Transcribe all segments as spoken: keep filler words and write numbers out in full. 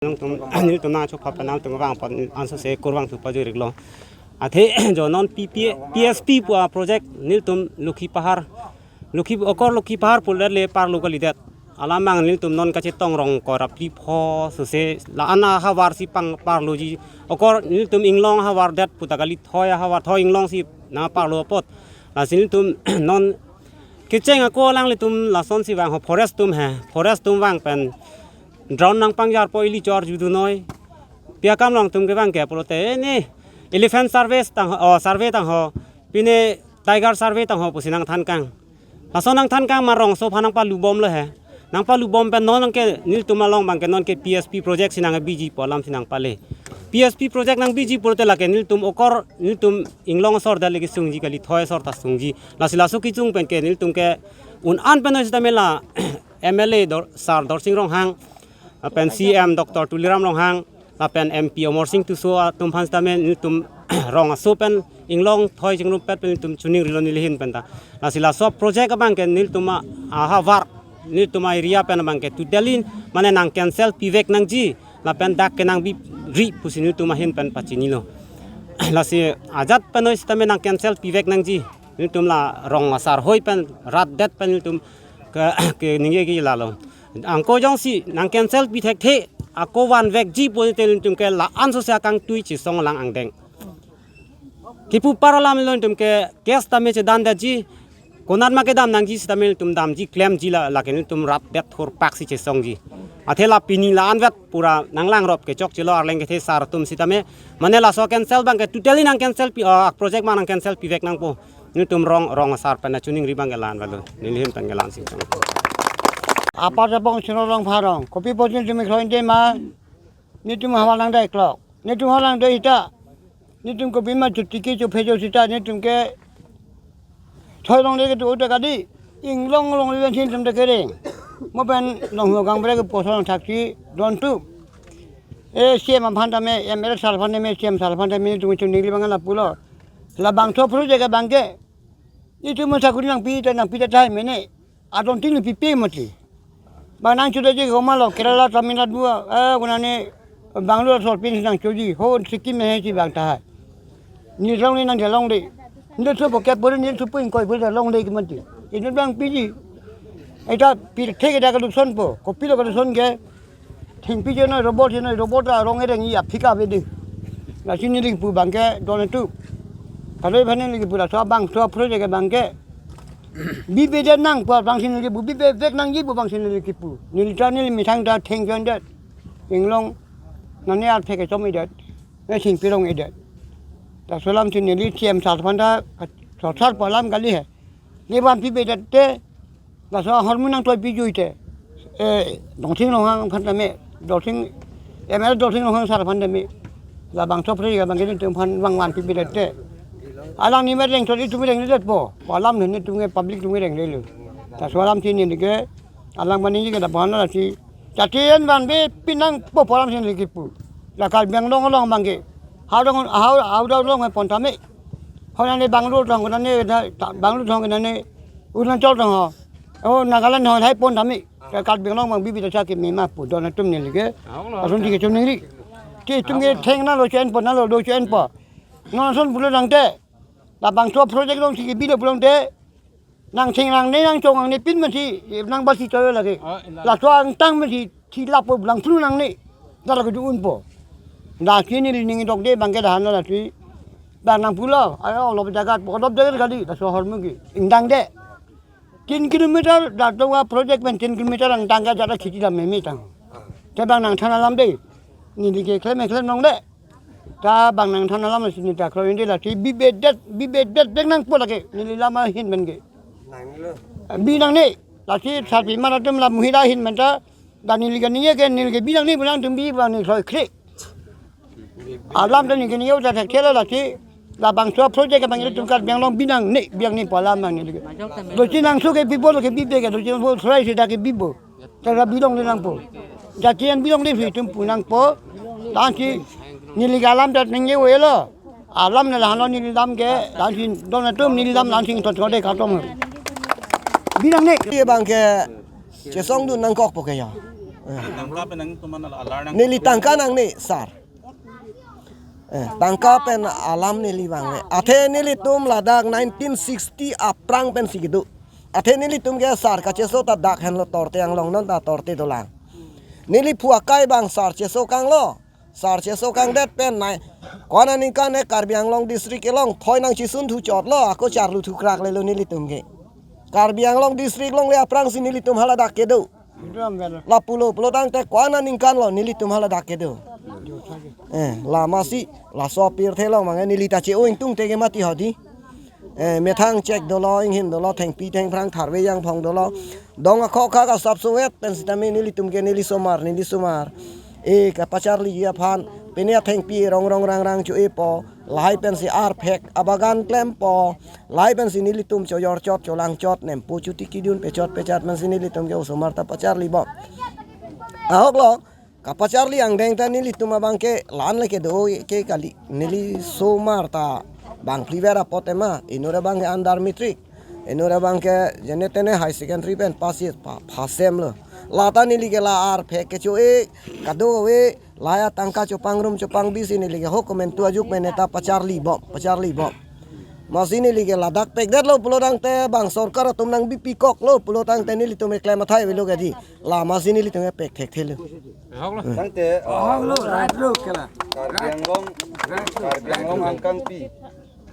nangtum nelitum nangchopha pen nangtum vang pon ansose kurvangthu pajiriklo. Athe jo non P P, P S P pu a project nelitum Lokhi Pahar, Lokhi, okor Lokhi Pahar pulote le parlo kalidet. Alam abang nelitum non kachetong rong ko rapli pho sose la-an ahavar si pang parloji. Okor nelitum Inglong ahavar det puta kali, thoi ahavar, thoi Inglong si nangparlo apot. Lasi nelitum non kecheng ako alanglitum lasonsi vang ho, forest atum he, forest atum vang pen drone nangpangjarpo ili chor judunoi. Pi akam along atum ke abang ke pulote, eh, ne elephant survey tang ho, oh, survey tang ho, pine tiger survey tang ho pusi nangthankang. Laso nangthankang ma rongso aphan nangpalubomlo he. Nangpalubom pen non ke nelitum along abang ke non ke P S P project si nangbiji pu alam si nangpale. P S P project nangbiji pulote lake nelitum okor nelitum Inglong asor det le kesungji kali, thoi asor ta sungji. Lasi laso kechung pen ke nelitum ke un-an pen noi sitame la M L A Dor-, Sar Dorsing Ronghang, lapen C M Doctor Tuliram Ronghang, lapen M P Amarsing Tisso atum aphan sitame nelitum rong aso pen Inglong thoi chingrumpet pen nelitum choningrilo neli ahin pen ta. Lasi laso project abang ke nelitum a-, ahavar, nelitum a-area pen abang ke totally mane nang cancel pivek nangji, lapen dak ke nangbiri pusi nelitum ahin pen pachinilo. Lasi ajat pen noi sitame nang cancel pivek nangji. Nelitum la rong asar hoi pen rat det pen nelitum ke, keningje ke lalo. Ako jongsi nang cancel pi thekthe, ako vanvekji pulote nelitum ke la-an sose akangtui chesong lang angdeng. Kipu par alam lo nelitum ke case tame chedan detji, konat ma kedam nangji sitame nelitum damji klemji la, lake nelitum rat det thurpak si chesongji. Athe la pini la-anvet pura nanglangrop kechokchelo arleng kethe sar atum sitame. Mane laso cancel abang ke totally nang cancel pi, ah, project ma nang cancel pivek nangpo. Nelitum rong, rong asar pen nangchoningri abang ke la-anvet lo. Neli ahin pen ke la-an si chong. Apa japong sino rong pharong. Kopi pojin tumi khloin de ma. Netum havar nangdai klok. Netum havar nangdai sita. Netum kopi ma chuti ke chuphe jo sita. Netum ke thoi longle ke tu uta kadi. Inglong longle ven sin tum ta kereng. Mo pen long ho gang bre ke poson thak si don tu. E C M aphan tame, M L A sar aphan tame, C M sar aphan tame netum choningri abang lapulo. Labangso project abang ke. Netum sakuri nangpi ta nangpi ta thai mene. Adon tin pipe mati. Bang nangchotji komat lo Kerala, Tamil Nadu, eh, konane Bangalore asor pen nangchotji. Ho Sikkim he si bang tahai. Ne longle nang de longle. Ne thupo ke pore ne thupo ingkoi pore longle ke mati. Ino bang piji. Eta pirthe ke da kaluson po. Kopilo kaluson ke. Thengpi je noi, robot je noi, robot arong ereng iya phika bedi. Lasi neli kipu abang ke don atum. Kalo aphan neli kipu laso abangso project abang ke. Bibe det nangpo abang si neli kipu, bibevek nangji pu abang si neli kipu. Neli ta neli methang ta thengjon det. Inglong nane arphe kechom-i det. Ne thengpi rong-i det. Laso alam si neli C M sar aphan ta sosar pu alam kali he. Ne vanpipe det te, laso ahormu nangtoi pijui te. Eh, Dorsing Ronghang aphan tame, Dorsing, M L A Dorsing Ronghang sar aphan tame. Labangso project abang ke netum aphan vang vanpipe det te. Alangli me reng chot itum rengledetpo. Pu alam netum ke public atum renglelo. Laso alam si neli ke, alang mani ke da bana si. Jati an vanpipe nangpo pu alam si neli kipu. La Karbi Anglong along abang ke. Hau dong, hau, hau dong along pon tame. Ho nane Bangalore thong, nane, ta, Bangalore thong, nane Arunachal thong ho. O Nagaland thong, hai pon tame. Ke Karbi Anglong abang bibi ta sa ke mema pu don atum neli ke. Ason ti ke choningri. Ti itum ke theng nalo chen po, nalo do chen po. Non ason pulo nang te. Labangso project along si ke bilo pulo nang te. Nang theng nangne nang chong nangne pin mati nang basi choi lagi. Ah, indah. Laso angtang mati thilap po blang phlu nangne. Dak lagi du-un po. Lasi neli ning dok de abang ke dahan lasi. Bang nangpulo, ayo lop jagat po, lop jagat kali, laso ahormu ke. Ingdang de. Tin kilometer, dak do project pen tin kilometer angtang ke jada khiti lam meme tang. Te bang nangthan alam de. Neli ke klem klem nong de. Ta bang nangthan alam si neli ta kro inde lasi bibe det, bibe det bek nangpo lake neli lam ahin pen ke. Bi nangne, lasi sarpi mara atum la muhira ahin pen ta, dan neli ke neli ke, neli ke bi nangne pu nangtum bi bang ne kloi kre. Alam ta neli ke neli ta thek thela lasi, labangso project abang ilitum Karbi Anglong bi nangne, bi nangne pu alam abang neli ke. Dosi nangso ke bipo lo ke bibe ke, dosi nangso try si ta ke bipo. Tara bilongle nangpo. Jati an bilongle si itum pu nangpo. Lasi neli ke alam ta ningje-elo. Alam na lahano neli lam ke, lasi don atum neli lam langsing thot thot de katom. Bi nangne. Ye abang ke chesong dun nangkokpo ke ya. Tangka pen nangtum an alar nang. Neli tangka nangne, sir. Eh, tangka pen alam neli vangve. Athe nelitum ladak nineteen sixty aphrang pensi kedo. Athe nelitum ke sir kacheso ta dak henlo, torte anglong non ta torte dolang. Neli phu akai abang sir cheso kanglo. Sir cheso kangdet pen nai. Ko-an aningkan e Karbi Anglong district along thoi nangchisunthu chotlo, ako charlu thukrak lelo nelitum ke. Karbi Anglong district alongle aphrangsi nelitum haladak kedo. Lapulo pulo tangte ko-an aningkanlo nelitum haladak kedo. Eh, la masi, laso apirthe along mangke neli ta che-o ingtungte ke mati hodi. Eh, methang chek dolo, inghin dolo, thengpi thengphrang tharve jangphong dolo. Dong akhokha asapso vet pen sitame nelitum ke neli somar, neli somar. Eh, kapacharliji aphan, pine athengpi rong rong rang rang cho-epo. Lahai pensi arphek abagan klempo. Lahai pensi nelitum choyor chot, cholang chot, nempo chuti kidun pechot pechat pensi nelitum ke osomar ta pacharlibom. Ahoklo, kapacharli angdeng ta nelitum abang ke la-an le kedo ke kali. Neli somar ta bang phli ver apot ema, inut abang ke under matric. Inut abang ke jene tene high secondary pen pass it pa, pass hem lo. Lata neli ke la arphek kecho-e, kadokave, lahai atangka chopangrum chopangbisi neli ke ho komentu ajuk mene ta pacharlibom, pacharlibom. Masi neli ke ladak pekdetlo pulo tangte bang sorkar atum nangbipi koklo pulo tangte nelitum eklem athai avelo kedi. La masi nelitum epek thekthelo. Tangte, ah, Ahok lo, right lo, kela. Karbi Anglong, Karbi Anglong angkangpi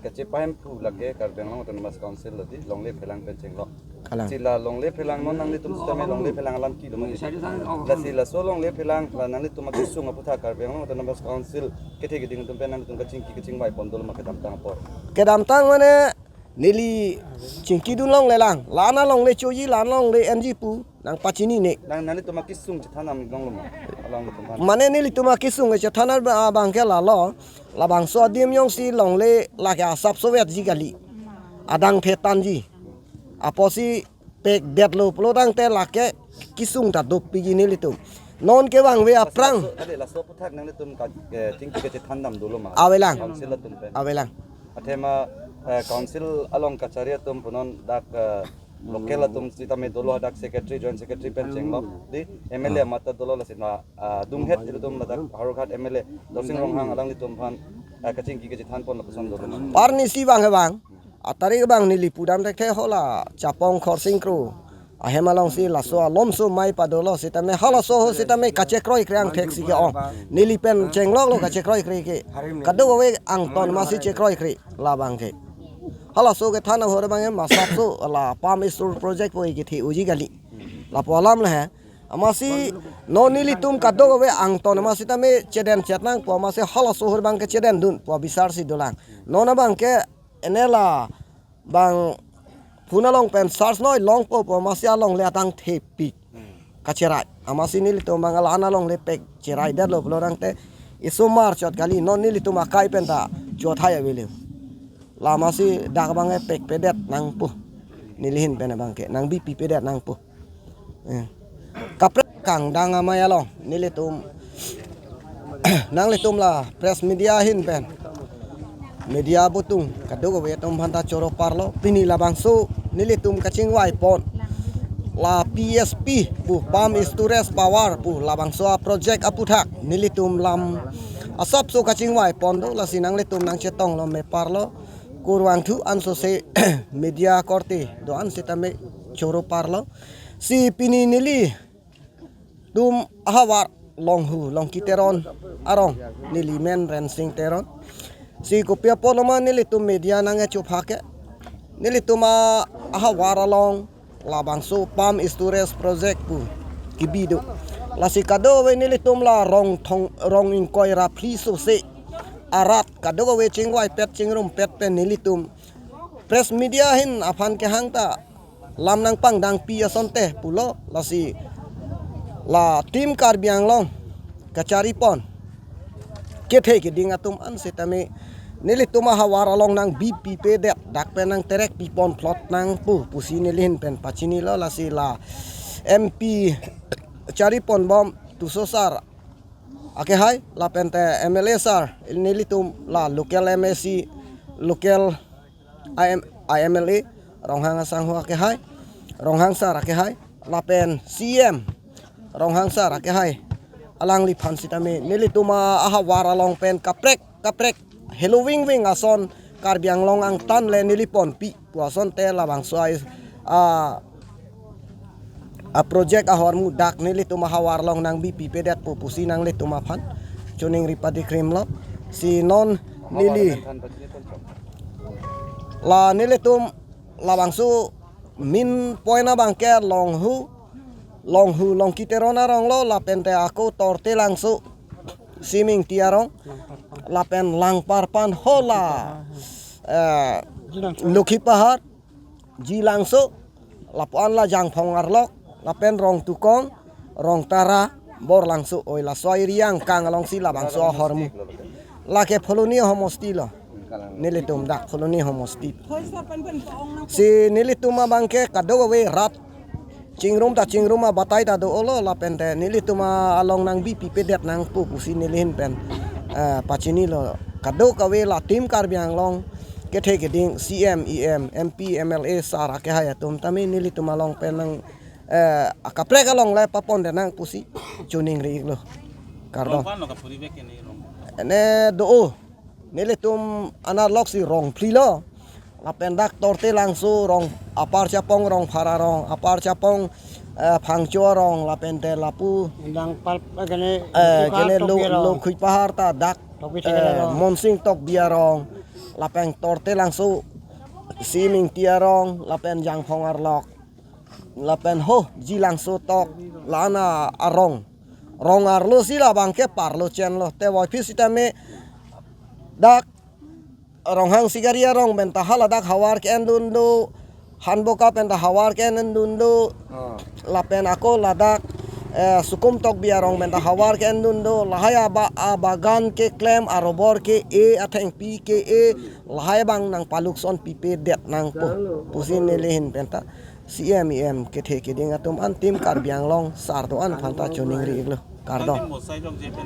kachepahemphu lake Karbi Anglong Autonomous Council lo di, longle phelang pen chenglok. Kalang. Si la longle phelang non nanglitum sitame longle phelang alam kilo mati. Lasi laso longle phelang la nanglitum akesung aputhak Karbi Anglong Autonomous Council kethe keding atum pen nanglitum kachingki kachingvai pon dolo ma kedamtang apor. Kedamtang mane neli chingkidun longlelang. La-an alongle choji, la-an alongle enji pu nangpachinine. Nang nanglitum akesung chethan nam longlo ma? Along atum an. Mane nelitum akesung chethan abang ke lalo. Labangso adim jongsi longle lake asapso vetji kali. Adang phetanji. Apotsi pekdetlo pulo tangte lake kesung ta doppiji nelitum. Non kevangve aphrang. Laso, ade, laso aputhak nanglitum ka, eh, chingki kachethan dam dolo ma? Avelang. Council atum pen. Avelang. Athema, eh, council along kachari atum punon dak, eh, local atum sitame dolo, dak secretary, joint secretary pen chenglok di, M L A Ah. Mata dolo lasi na, ah, dunghet ilitum ladak Howraghat M L A Dorsing Ronghang alanglitum aphan, eh, kachingki kachethan pon lapuson dolo ma? Arnisi vang he vang. Atarik abang neli pudam thekthe, hala Chapong Khorsing Kro ahem alongsi laso alomso mai padolo sitame halaso ho sitame kachekroikre angthek si ke-ong. Neli pen chengloklo kachekroikre ke. Kadokave angton masi chekroikre labang ke. Halaso kethan ahor abang ke masapso la pump storage project pu kethe unji kali. Lapu alam le he. Amasi non nelitum kadokave angton masi tame chedeng chet nangpo, masi halaso ahor abang ke chedengdunpo bisarsi dolang. Non abang ke ene la bang phone along pen search noi longpo pu masi alongle atang thepik kacherai. Amasi nelitum abang la-an alongle pek cheraidetlo pulo tangte isomar chot kali, non nelitum akai pen ta chothai avelo. La masi dak abang epek pedet nangpo. Neli ahin pen abang ke nangbipi pedet nangpo. Eh. Kaprek kangdang amei along nelitum, nanglitum la press media ahin pen, media butung kadokave atum aphanta choro parlo. Pini labangso nelitum kachingvai pon la P S P pu pump storage power pu labangso a project aputhak nelitum lam asapso kachingvai pon do, lasi nanglitum nangchetonglo me parlo. Kurvangthu ansose media korte do-an sitame choro parlo. Si pini nelitum ahavar Longhu Longki Teron arong, neli men Rensing Teron. Si kopi apotlo ma nelitum media nangkechophak ke, nelitum a ahavar along labangso pump storage project pu kebi do. Lasi kadokave nelitum la rong thong, rong ingkoi ra phli sose arat kadokave chingvaipet chingrumpet pen nelitum press media ahin aphan kehang ta lam nangpangdangpi asonte pulo, lasi la Team Karbi Anglong kachari pon kethe keding atum an sitame nelitum ahavar along nangbipi pedet, dak pen nangterek pipon plot nangpo pusi neli ahin pen pachinilo. Lasi la M P chari ponbom Tisso sir akehai, lapen te M L A sir, nelitum la local M A C, local I M, I M L A, Ronghang asangho akehai, Ronghang sir akehai, lapen C M Ronghang sar akehai alangliphan sitame nelitum ahavar along pen kaprek kaprek heloving ving ason Karbi Anglong angtan le neli ponpi pu asonte labangso ai a a project ahormu dak nelitum ahavar along nangbipi pedet pu pusi nanglitum aphan choningri padikrimlo. Si non neli la nelitum labangso main point abangke Longhu, Longhu Longki Teron aronglo lapente ako Tortelangso, Simingti arong, lapen Langparpan hola eh, Lokhi Pahar, Jilangso, lapu-an la Jangphong arlok, lapen Rongtukong, Rongtara, Borlangso, oi laso area angkang alongsi labangso ahormu. Lake Phuloni homosti lo. Nelitum dak Phuloni homosti. Si nelitum abangke kadokave rat chingrum ta chingrum abatai ta do-olo lapente nelitum along nangbipi pedet nangpo pusi neli ahin pen eh, pachinilo. Kadokave la Team Karbi Anglong kethe keding C M, E M, M P, M L A sar akehai atum tame nelitum along pen nang eh, akaprek along le papondet nang pusi choningri-iklo. Kardom. Rongpan lo ka puri bek ini rong. Ene do-o. Nelitum anerlok si Rongphli lo. Lapen dak Tortelangso rong, apar chapong Rongphar arong, apar chapong eh, Phangcho arong, lapente lapu Langpar eh, kene eh, Lokhi Pahar kene Tokbi lo, arong. Lokhi Pahar ta dak Tokbi eh, Tokbi arong. Monsing Tokbi arong, lapen Tortelangso, Simingti arong, lapen Jangphong arlok, lapen ho Jilangso tok, la-an arong. Rong arlo si labangke parlo chenlo. Te voiphit sitame dak Ronghang Sigari arong penta hala dak havar ke-endun do, Hanboka penta havar ke-endun do, ah, lapen ako ladak eh, Sukum Tokbi arong penta havar ke-endun do, lahai aba, abagan keklem, arobor ke-e, athengpi ke-e, lahai abang nangpaluk son pipedet nangpo pusi neli ahin penta C M, E M kethe keding atum an Team Karbi Anglong sar do-an aphanta choningri-iklo. Kardom. Bosai jok je penang